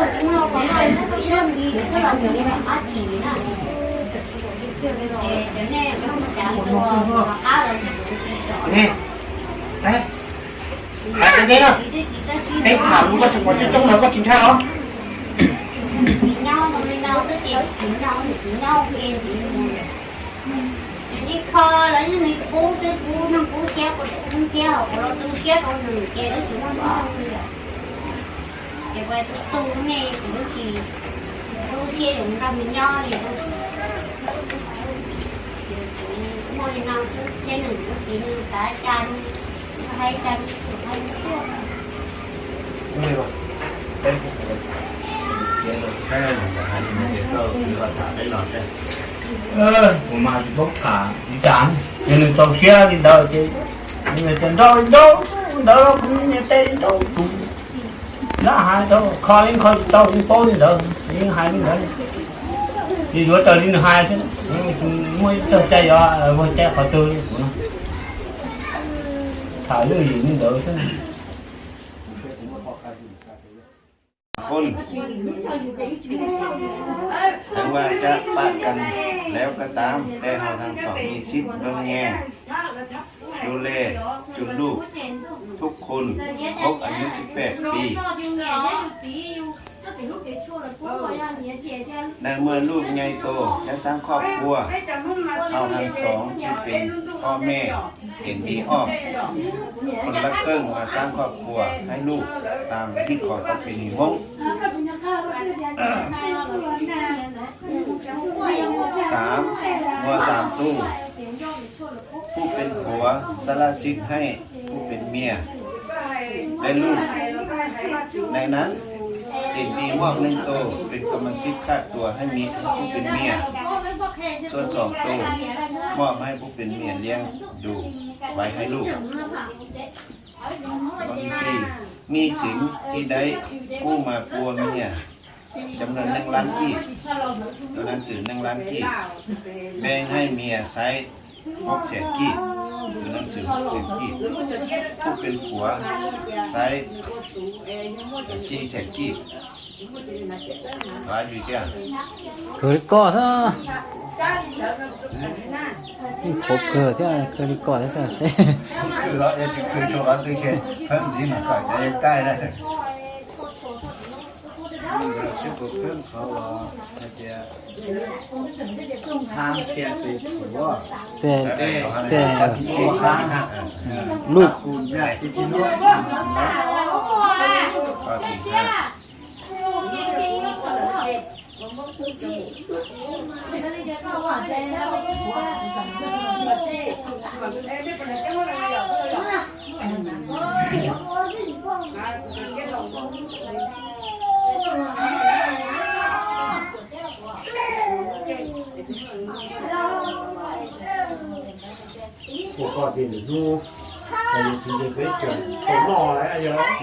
Hais rau peb na, peb tham lus koj tseem pom coob coob no koj tsis ntshai los? Ib qho los yog nws qub twb qub, nws qub siab, kuv tseem qub siab, kuv los tu siab rau nws ces wb tsis muaj ntau li. Ces kuv tus tub ne, kuv tsis, kuv lub siab yuav nrog nws nyob li. Muaj li no xwb, thiab nws kuv tsis nws kav cas, hais cas kuv hais tuaj. Kuv mas tsis paub tham li cas, yog nws txaus siab li ntawd ces nws tias nrau li nrau ntawd los kuv nias tes li nrau tus. Nab hais tau kho li kho tsis tau, yeej paub li ntawd, yeej hais li ntawd. Ces yuav raws li nws hais xwb, muaj ib tog cai yuav ua cai qhov twg li kuv no. Tham yooj yim li ntawd xwb. Ôn. Chẳng qua các bạn cần, nếu có tám, để họ hàng xómมีสิทธิ์ดูแล ดูแล จุนลูก ทุกคน ครบอายุสิบแปดปี ในเมื่อลูกใหญ่โตจะสร้างครอบครัว เอาทั้งสองที่เป็นพ่อแม่ เห็นดีออก คนละครึ่งมาสร้างครอบครัวให้ลูกตามที่ขอประเพณีมง สาม มัวสามตู้ ผู้เป็นผัวสละสิทธิ์ให้ผู้เป็นเมีย และลูกในนั้น เห็นดีมอบหนึ่งตัวเป็นกรรมสิทธิ์ขาดตัวให้มีผู้เป็นเมีย ส่วนสองตัวมอบให้ผู้เป็นเมียเลี้ยงดูไว้ให้ลูก ข้อที่สี่ หนี้สินที่ได้กู้มาปัวเมีย จำนวนหนึ่งล้านกีบ ตัวหนังสือหนึ่งล้านกีบ แบ่งให้เมียใช้หกแสนกีบ ตัวหนังสือหกแสนกีบ ผู้เป็นผัวใช้สี่แสนกีบ Kawg li koj xwb. Yeej qhuav kawg thiab, kawg li koj thiab xwb seb. Tej, tej, lub. Ua koj tias nws hnub, nws tsis ntes peb tseem tau noj,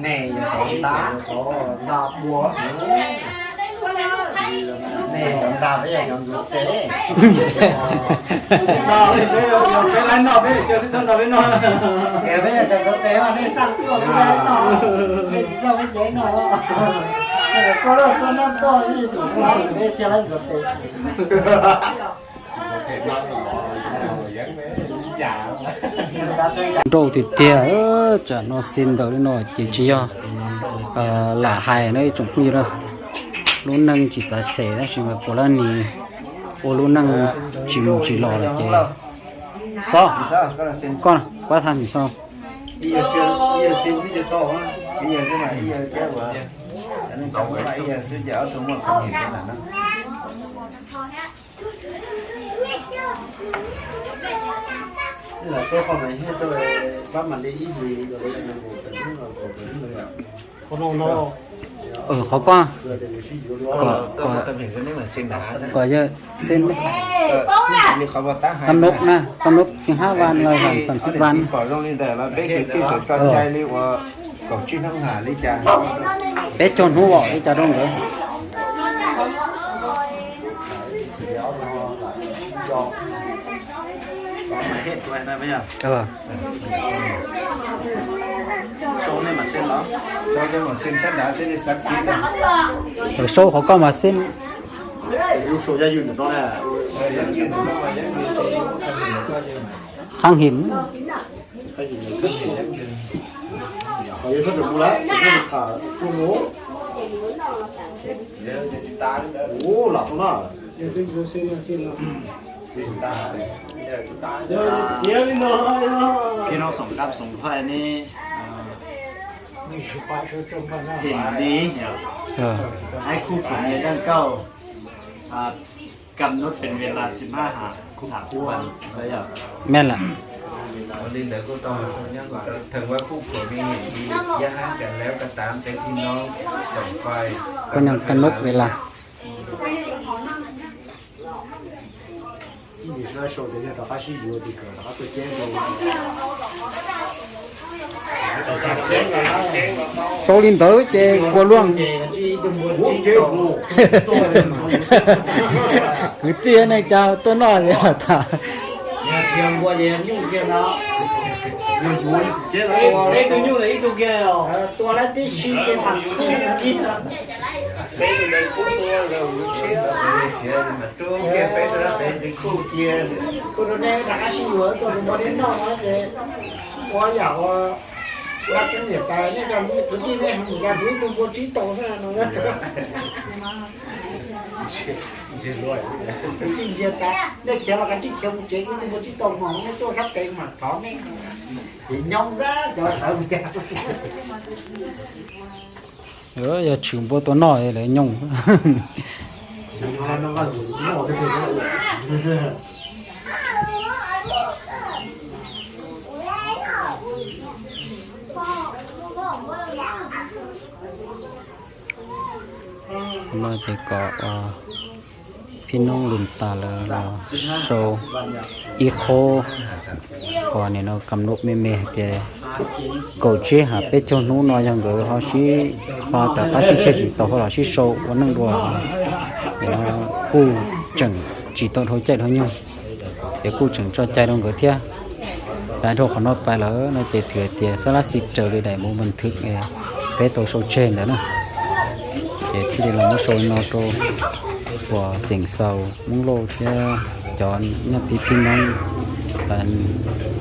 nej yog tau nta, tau nta pua. Nej tau nta peb yog cov ntxuav tes. Peb laib noj peb tseem tsis tau noj peb noj. Tias peb yog cov ntxuav tes mas nej xaj tuaj peb laib noj, nej tsis xaj peb ces noj. Tuaj lawm tuaj noj tuaj ib tug peb thiaj laib ntxuav tes. Nrauj tiag tiag, tsam no xi ntawd li no ces tsis yog lam hais no ib tsoom phooj ywg na. Lub neej tsis xav them tab sis mas puav leej nig ua lub neej tsis mus tsis los lawm ces, Fob, koj pab thaj nis sau. Qhov koj, kom, kom yog xeeb, koj nộp na, koj nộp xeeb hab van los yog xam xeeb van. Peb cog hnub os, li cas rau nkawd. Sau qhov koj mas xib. Qhab him. Peb noj xoom dab xoom phaj ne, phem li, hais khub phuam me daj kauj, kam nub pes ve las xim haj ham xam kuj pab, yog me lam. Ua li ntawd kuj tau, theem ua khub phuam me nyuam li, ya hab kas lev kas tav ntev thi no xoom fais, kuj nyob kam nub ve las. Sau li ntawd ces kua luaj. Kwv tij neej tsa tuaj noj li tham. Kuv rau nej rov qab sib yuav tuaj tus npua dej noj no ces ua yam ua, ua tseeb niam tais nej cov kwv tij nej mus cas kuv ib tug npua tsib tau xwb no. Kwv tij ntsia tas nej khiav los kav tsij khiav mus tsev, kuv ib tug npua tsib tau hmo nej tuaj sab pem mam thov nej. Ces nyob ntag cov tawv mus cas. Yog tshwm npua tua noj lawv nyooj. No ces kom phib noob lus tas lawv los sau ib qho, kom nim no kam nub me me hais tias kaum tsib ha peb caug hnub no yog nkawd ho sib, ho rov qab sib tseg tsis tau ho los sib sau ua neej dua. Kuj tseem tsis tau dhau caij dhau nyoog, ces kuj tseem tso cai rau nkawd thiab. Lawv dhau qhov no pais lawm no ces thwm tias xab lab xis raws li daim mus nthwv peb tau sau tseg ntawd na. Ces thiaj li los muab sau li no rau uas xeem xaus Hmoob Lauj thiab cov nyob tib phib noob,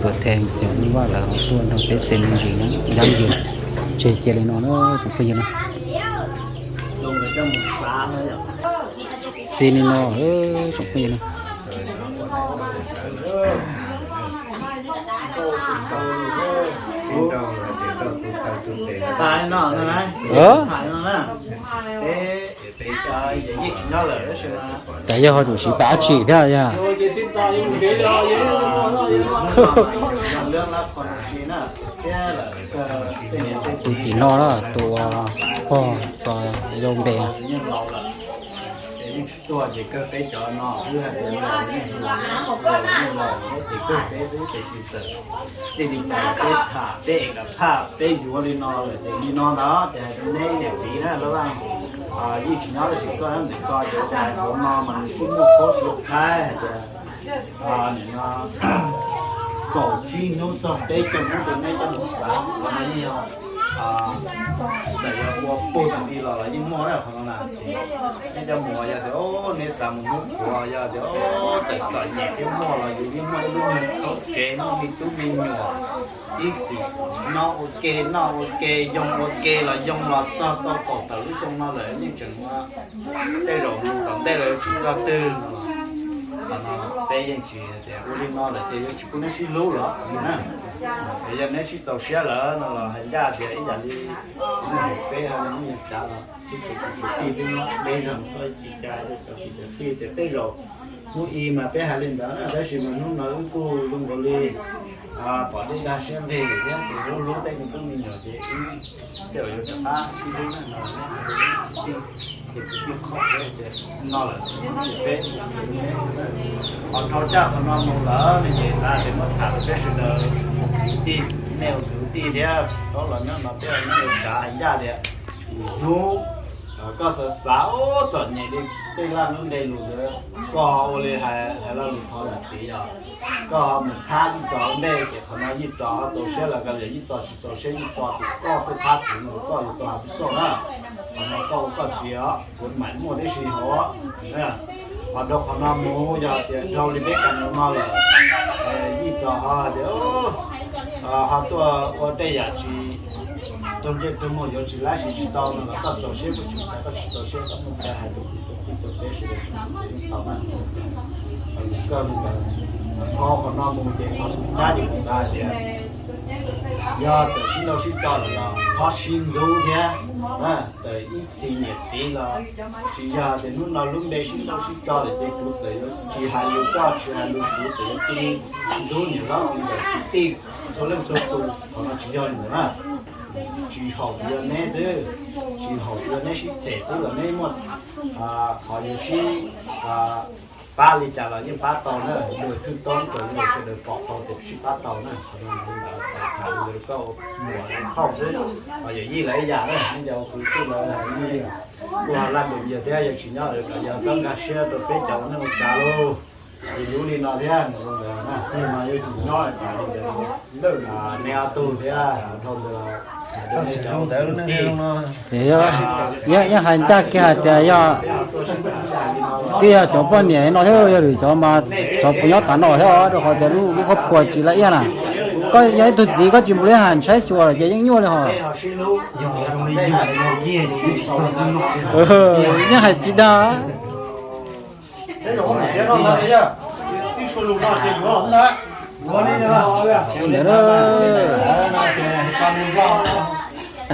tuam theej xeem Hmoob Vaj lawv tuaj nrog peb xem me ntsis na, ncaj ncees. Tseg cia li no na tsoom phooj ywg na. Xi li no tsoom phooj ywg na. Cas yog ho tsum siv pab dab tsi thiab yog? Tus tim no na, tus pog txo yau npe. Tuaj ces kawg peb cov no wb hais tias los yeej hlub, los yeej los ces kawg peb xwb ces tsis txawm txij li cas peb tham peb ev kom phaj peb yuav li no lawm ces li no ntag ces hais rau neb niam txiv na laj laj, yeej tsis nyob tab sis txoj nyob ntawm ko ces hais rau no mas nws kuj muaj khaub xub thaib hais tias nim no kaum tsib hnub txog peb caug hnub rau neb coj mus xav qhov no yeej yog txawm yog ua puag thaum ub los los yeej muaj na qhov no na. Neb coj mus yog tias neb xav mus hnub puav yog tias txawm txom nyem thiab muaj los yus yeej muaj ib lub neej tsev muaj me tub me nyuam ib txwm nyob ua ke noj ua ke yoo ua ke los yoo los txog tau kaum tawm lub xyoo no lawm yeej tseem ua tej zaum mus tom ntej los yuav tsis txog twg no. Qhov no peb yeej tsis tias ua li no lawm ces yuav tsis pub neb sib hlub los na. Es yog neb sib txaus siab lawm no los hais ncaj tias ib yam li tsis muaj peb ho muaj yog tsav los tsis tshua tsis tshua tij peb muab peb zog tuaj ib ci ca cov kwv cov tij tias tej zaum hnub i mas peb hais li ntawd na tab sis mas hnub no wb kuj zoo nkaus li pom dej dag siab nqig thiab tus hlub hlub tej me tub me nyuam ces wb tej zaum yuav rov qab sib hlub na no. Ces kwv tij qhov peb tias no lawm peb qhov dhau caj qhov no mus lawm no ces xav tias muab tham rau peb sawv daws ua kwv tij, nej ua kwv tij thiab tau los nyob no peb nyob li tsav hais ncaj tias hnub koj xav xav txom nyem li tej laj lub npe lus ntawd koj ho ua li hais laj lus thov yam txiv yog koj ho mus thab Yij Txos ua ntej ces qhov no Yij Txos ho txaus siab los kav liam, Yij Txos tsis txaus siab Yij Txos tus koj tej thab txwv no koj yuav tau hais pib xoj na. Qhov no koj ua koj txiv os, kuv mam muaj tib si hauv. Ho rau qhov no mus yog tias dhau li peb kas ntawm no lawm, yij txog ho tias ho tuaj ua tej yam tsis raug ntsej raug muag yuav tsis laib siv tsis tau no los koj txaus siab kuj tsis tas, koj tsis txaus siab koj muaj cai hais rau kuv tus tij tus peb sawv daws tsis tau na. Koj li ntawd, dhau qhov no mus ces qhov xum cab ces kuv xav hais tias yog txawm sib nrau sib tso lawm los txhob sib ntxub thiab. Txawm ib txwm niam txiv los tsis yog tias hnub no lub npe sib nrau sib tso lawm ces kuv txawm yuav tsis hais lus koj tsis hais lus kuv, txawm yuav cia li ntxub niam hlob txiv ntxawm kwv tij txhua leej txhua tus, qhov no tsis yog li ntawd na. Tsis haum tsuas yog neb xwb, tsis haum tsuas yog neb sib txhem xwb los neb muaj qhov yuav sib pab li cas los yeej pab tau na. Luag thwj toob kom luag sawv daws pom tau tias sib pab tau na. Qhov no ntawd tham li koj muam phauj xwb, ho yawm yij lawv ib yam na, nej cov kwv tij lawv kuj ho laj npaum yog thiab, yog tsis nyob lawm kom yog txhob nkag siab rau peb cov ua neej ua tsav lauj. Ces yus li no thiab, nej ob tug thiab dhau ntawd. Ces yeej hais ncaj kiag hais tias yog twb yog cov poj niam no thiab, yog lwm cov mas cov puas nyob tas no thiab, rau qhov tias lub lub khuab phuas tsis la iaj na. Koj yog ib tug txiv koj tsis npau li hais tshaib xyuas lawm ces yeej nyuaj li hos. Yeej hais tsis dag.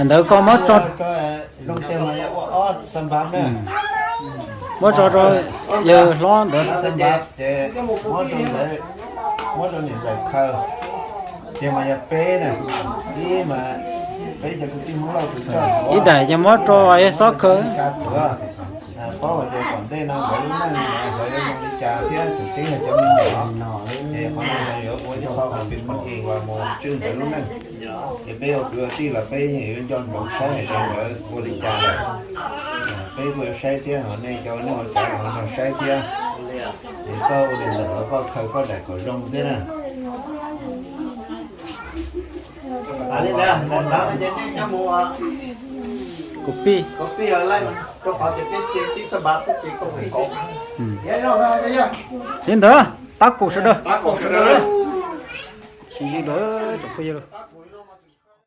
Ntawd koj muab tso, muab tso rau yawg hlob ntawd. Muab rau niam ntxawm khaws, ces mas yog peb na, ib mas peb cov kwv tij Hmoob Lauj tus koj, ib daim ces muab rau yawg xob khaws. Paub hais tias tom ntej no nkawd lub neej nkawd yuav zoo li cas thiab tseem ceeb yog cov me nyuam, ces qhov no yuav ua ib qho pem phooj ywg uas mus tswj nkawd lub neej. Ces peb ua kwv ua tij los peb yeej yuav nco ntsoov saib hais tias nkawd ua li cas lawm. Peb kuj yuav saib thiab, ho nej cov neej ua tsav los ho nrog saib thiab. Es koj ua li ntawd los koj khaws koj daim kom zoo thiab na. Kuv pij. Li ntawd, tab kaum sawv daws. Tsis ntawd, tsoom phooj ywg.